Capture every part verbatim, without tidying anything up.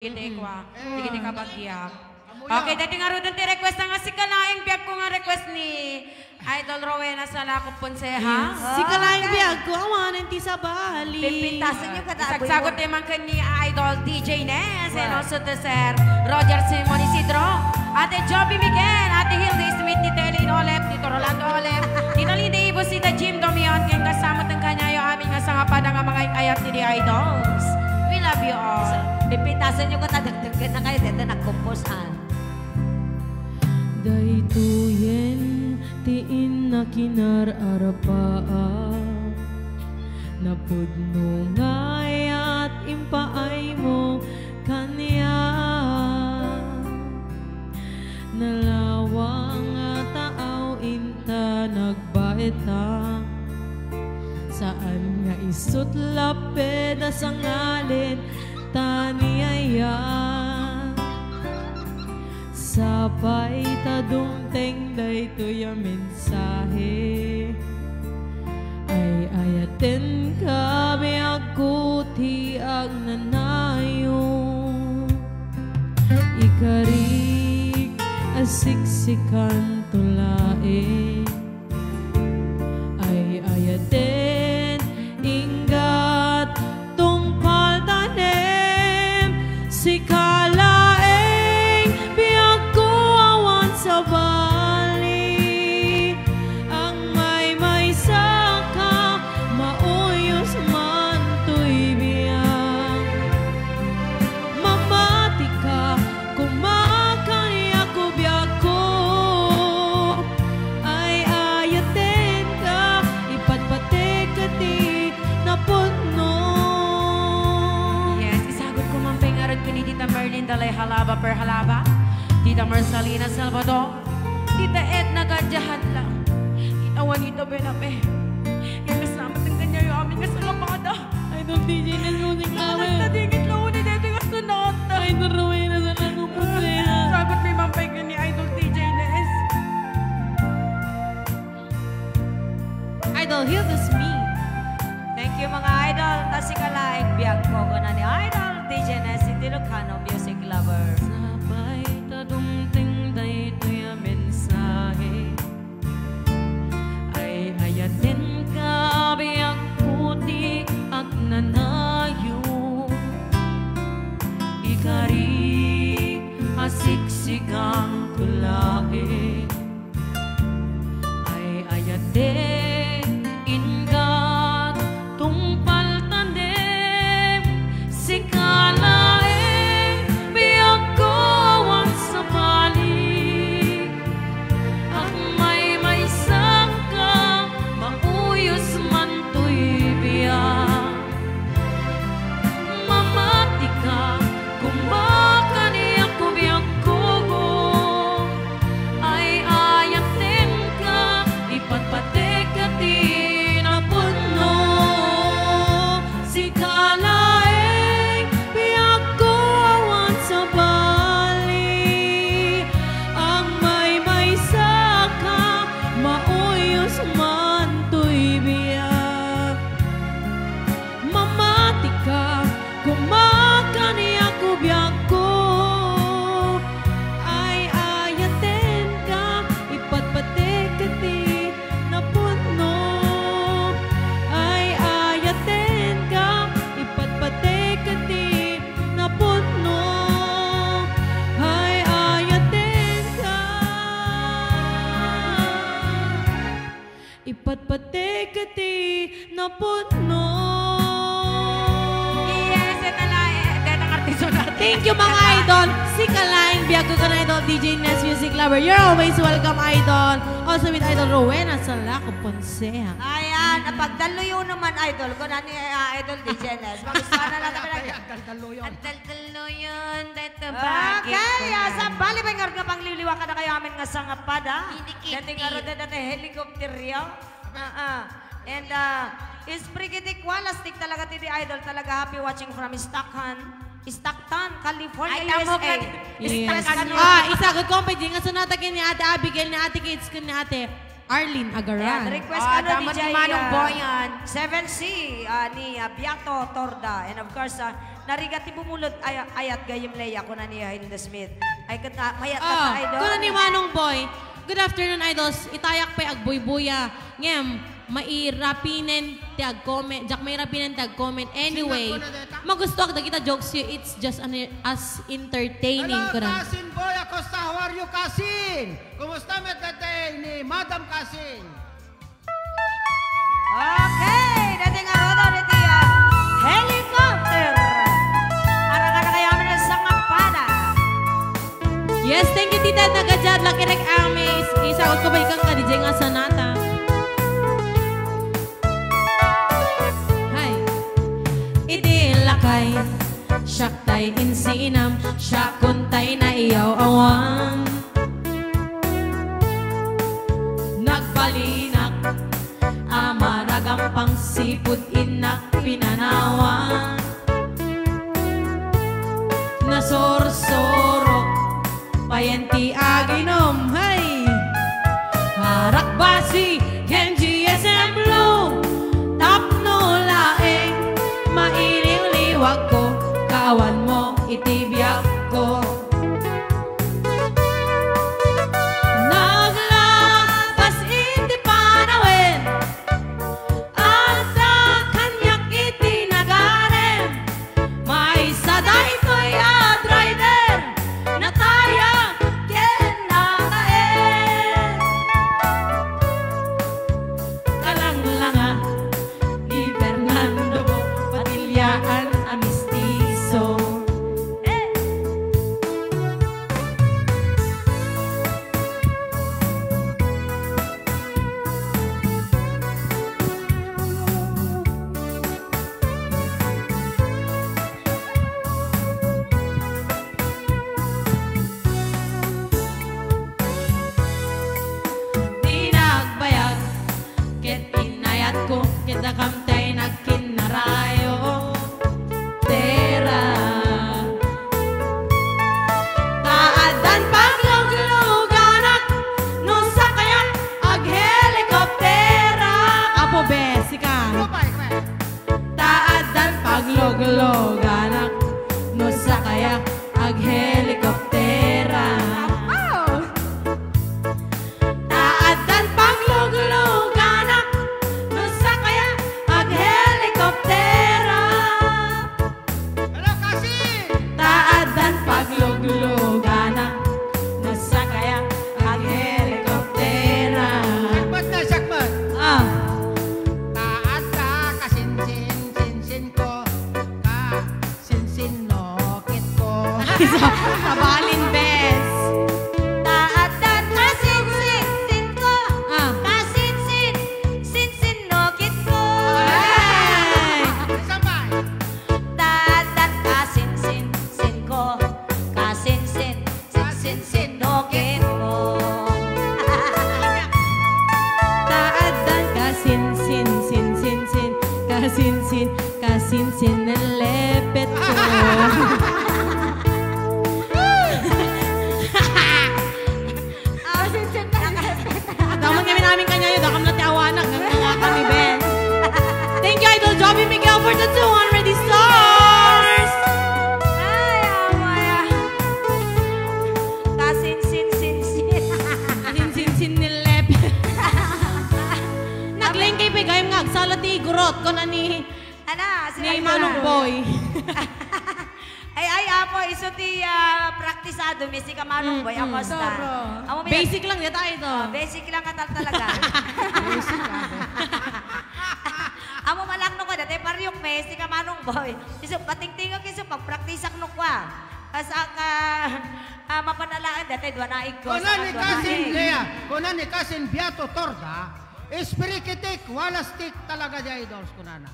Dagiti kua, dagiti kabagiak. Okay, daytoy ngaruden ti request nga Sika Laeng Biagko nga request ni Idol Rowena Salakop Ponseha. Yes. Sika Laeng Biagko, awanen ti sabali. Pipintasenyo kada Isagsagot abuy mo. Ti man ken ni Idol D J Ness, and Wow. also to Sir Roger Simon Isidro, Ate Joby Miguel, Ate Hilda Smith, Tita Elaine Olep, Tito Rolando Olep, Tita Linda Ibus, Tita Jim Domion, ken kasama ten kaniayo amin nga sangapada nga mga ayat ti idols. We love you all. Pipintasenyo kada dagdag na kayo, dito nagkumpos, ah. Daytoyen ti innak inar-arapaak. Napudno nga ayat impaaymo kaniak. Nalawang nga taaw inta nagbaetak. Saan nga isut' lapped a sangalin ta ni ayat. Sapay ta dumteng daytoy a mensahe. Ay-ayatenka, biagko ti agnanayon. Ikarik a siksikanto laeng. Ay-ayaten, inggat, tungpal tanem, sika laeng, biagko awan sabali. Agmaymaysa ka, mauyos man toy biag. Mamatika, koma kaniak, biagko. Ay-ayatenka, ipatpatek ti napudno. Yes, isagutko man pay ngarud ken ni Tita Merlinda Lay Halaba per Halaba, Tita Marcelina Salvador, Tita Edna Gadya Hadlang, Tita Juanita Benabe. Ken kasama ten kaniayo amin nga sangapada. Idol D J Ness, music lover. Nagtadingit la uni daytoy nga sonata. Idol Rowena Salakop Ponseha. Sagot mi man pay ken ni Idol D J Ness. Idol Hilda Smith. Thank you, mga idol. Ta sika laeng biagko, kuna ni Idol D J Ness, iti Ilocano music lover. Sapay ta dumteng daytoy a mensahe. Ay-ayatenka, biagko ti agnanayon. Ikarik a siksikanto laeng. Ay-ayaten, inggat, tungpal tanem, sika laeng, biagko awan sabali. Agmaymaysa ka, mauyos man toy biag. Mamatika, koma kaniak, biagko. Ay-ayatenka, ipatpatek ti napudno. Sika laeng, biagko awan sabali. Agmaymaysa ka, mauyos man toy biag. Mamatika, koma kaniak, biagko. Ay-ayatenka, ipatpatek ti napudno. Ay-ayatenka, ipatpatek ti napudno. Ay-ayatenka. Ipatpatek ti napudno. Yes, ito na, eh, detang artista natin. Thank you, mga idol. Sika laeng biagko, kuna Idol D J Ness, music lover. You're always welcome, idol. Also with Idol Rowena Salakop Ponseha. Ayan, pagdaluyuno man, idol. Kuna ni, ah, Idol D J Ness. Magustuhan na lang naman. Ay, ang daldaloyon. Ang daldaloyon. Ito, bakit Okay, ko ah, na? Sa bali ba nga nga pangliwliwa kadakayo amin nga sangapada? Kinikiti. Dati nga ro, dati helikopteryo. Ah, ah. And, ah, is pretty qualastic talaga ti di idol. Talaga happy watching from Stockton, Stockton, California, Ay, tamo U S A. ka. Yes. Stockton. Ah, isagutko pay di nga sonata ken ni Ate Abigail, ni Ate Kids, ken ni Ate Arlene Agaran. Ayan, request Ah, ka, no, tama D J, ni Manong ah, Boyan. Seven C, ah, ni, ah, Beato Torda. And of course, ah, Narigat ti bumulod, ay-, ayat gayem, Lea, kuna ni Hilda Smith. Ay, ket, ah, mayat ka, ah, idol. Kuna ni Manong Boy, "Good afternoon, idols. Itayak pay agbuybuya. Ngem, mairapinen ti agcomment. Diak mairapinen ti agcomment. Anyway, magustuak dagita jokes yo. It's just an, as entertaining," kuna. Hello, Cousin Boy Acosta. How are you, Cousin? Kumusta met daytoy ni Madam Cousin? Okay, daytoy ngarud iti, ah, helicopter. Arangan na kayo amin ang sangapana. Yes, thank you, Tita Edna Gajad, Lucky Rick Amis. Isagot ko ba ikang ka D J nga sanata? Hi. Iti lakay, siak tay insinam, siakon tay naiyaw-awan. Nagbalinak a maragampang, sipud innak pinanawan. Nasursurok payen ti aginom, hey! Arak basi ken G S M Blue, tapno laeng mailiwliwagko, kaawan mo iti biagko. Naglabas iti panawen, adda kaniak iti nagarem. Maysa daytoy a driver, natayag ken nataeng. Kalanglanga ni Fernando Padillaan a mistiso. Di nagbayag ket inayatko, ket dakam tay nagkinnarayo. Tera. Ta addan paglugluganak no sakayak aghelikoptera. Apo, be, sika. Ta addan paglugluganak no sakayak aghelikoptera. Apo! Ta addan paglugluganak no sakayak aghelikoptera. Hello, Kasi! Ta addan paglugluganak no sakayak aghelikoptera. Sakmat na, sakmat. Ah. Ta adda kasinsin, sinsin ko, ka sinsinnokit ko. Sa-, sabalin, bes. Ta addan kasinsin, sin ko. Ah. Kasinsin, sinsinnokit ko. Correct. Sabay. Ta addan kasinsin, sin ko. Kasinsin, sinsinnokit ko. Ta addan kasinsin, sin, sin, sin, kasinsin, kasinsin, nallepet ko. Ah, sinsin, nallepet. Damon kami namin kanyayo, dakam na ti awanak, nga kami, Ben. Thank you, Idol Joby Miguel, for the two hundred stars. Ay, amaya. Kasinsin-sinsin. Kasinsin-sin ni Lep. Naglengke pay gayam nga agsala ti igurot, kuna ni, ana, ni Manong Boy. Ay, ay, apo, isu ti, ah, praktisado mi, sika Manong Boy, mm, apo, asta. Sobra. Basic lang dita, ito. Ah, basic lang ka tal-, talaga. Basic lang. Amo malak no ko, dati pariok mi, sika Manong Boy. Isu, patingtingak isu, pagpraktisak no kwa. Asa ka, ah, mapanalaen, dati dua na igko, kuna ni Kasin, Lea, kuna ni Kasin Beato Torda, "Espirikitik, walastik talaga, di idols," kunana.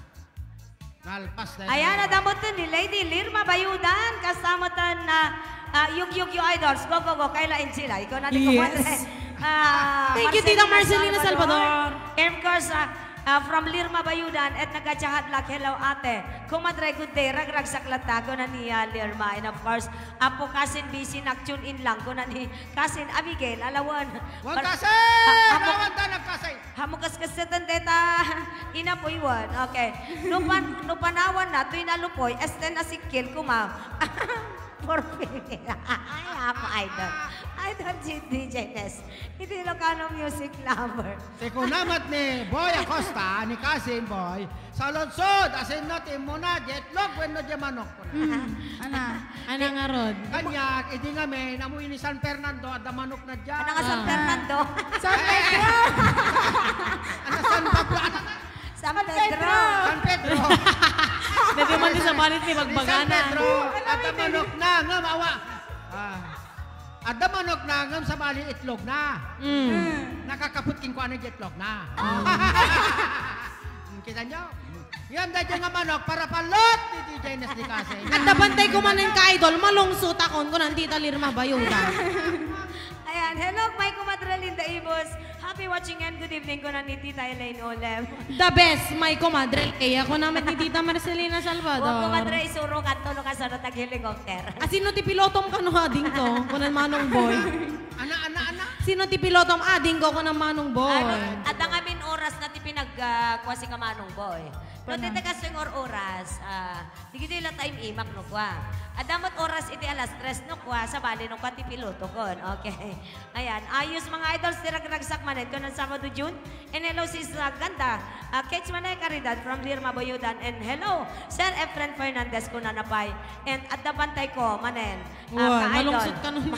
Nalpas na. Ayan, nadamot ni Lady Lirma Bayudan, kasama tan na, ah, Yug Yug Yo Idols. Go, go, go. Kayla Angela, ikaw na, yes. Ah, thank you, Tita Marcelina Salvador. And of course, ah, Ah, from Lirma Bayudan, Edna Gachahadlak, hello, ate. Kumadre, good day. Ragragsak latta, kuna ni, ah, Lirma. And of course, Apo Kasin, busy, nag-tune in lang, kuna ni Kasin, Abigail, alawan. Wan Par-, Kasin! ha-, hamo-, Awan ta nagkasay! Hamo kaskasatan deta, inapoy wan. Okay. No pan-, no panawan na, toy nalupoy, esten a sikil, kuma. For free. Ay, Apo Idol. Idol G-, D J Ness. Iti Ilocano music lover. Si kuna met ni Boy Acosta, ni Kasin Boy, saludsod, asinna ti immuna, diay itlog wenno diay manok? Kuna. Mm, ana. Ana ngarud. Kaniak, idi ngamin, ammo ni San Fernando, adda manokna diay. Ana nga San Ah. Fernando? San Pedro! Ana San Pablo, ana nga? San San Pedro. Pedro. San Pedro. Dati man di sa balit ni Di San Bagbagana. Pedro, adda manokna, ngem awa. Ah. Adda manokna, ngem sabali itlogna. Mm. Nakakaput kenkuana diay itlogna. Ah. Hmm, kita nyo? Yan, daydiay nga manok, para palot ni D J Nes ni Kasi. Adda bantay ko manen ka, idol, malungsotakon, kunan Tita Lirma Bayuda. Ayan, hello, my comadre Linda Ibos. Happy watching and good evening, kunan ni Tita Elaine Olem. The best, my comadre Lea, kunan met ni Tita Marcelina Salvador. Wa, comadre, isuro kanto no kasano tag-helicopter. Ah, sino ti pilotom kano, adingko? Kunan Manong Boy. Ana, ana, ana. Sino ti pilotom? Adingko, kunan Manong Boy. Ano, adda ngamin oras na ti pinag, ah, kuasi ka Manong Boy. No, Kunan. Ti taga Singor oras, ah, Digitoy la time imak no kua. Adda met oras iti alas tres no kua, sabali no kua ti pilotokon. Okay. Ayan. Ayos, mga idols, ti ragragsak manen kunan Sabado, June. And hello, Sis, ah, Ganda. Ah, Kate Manay Caridad from Lirma Boyodan. And hello, Sir Efren Fernandez, kunana pay. And adda bantay ko manen. Ah, Wow, ka-idol. Malungsot ka nun.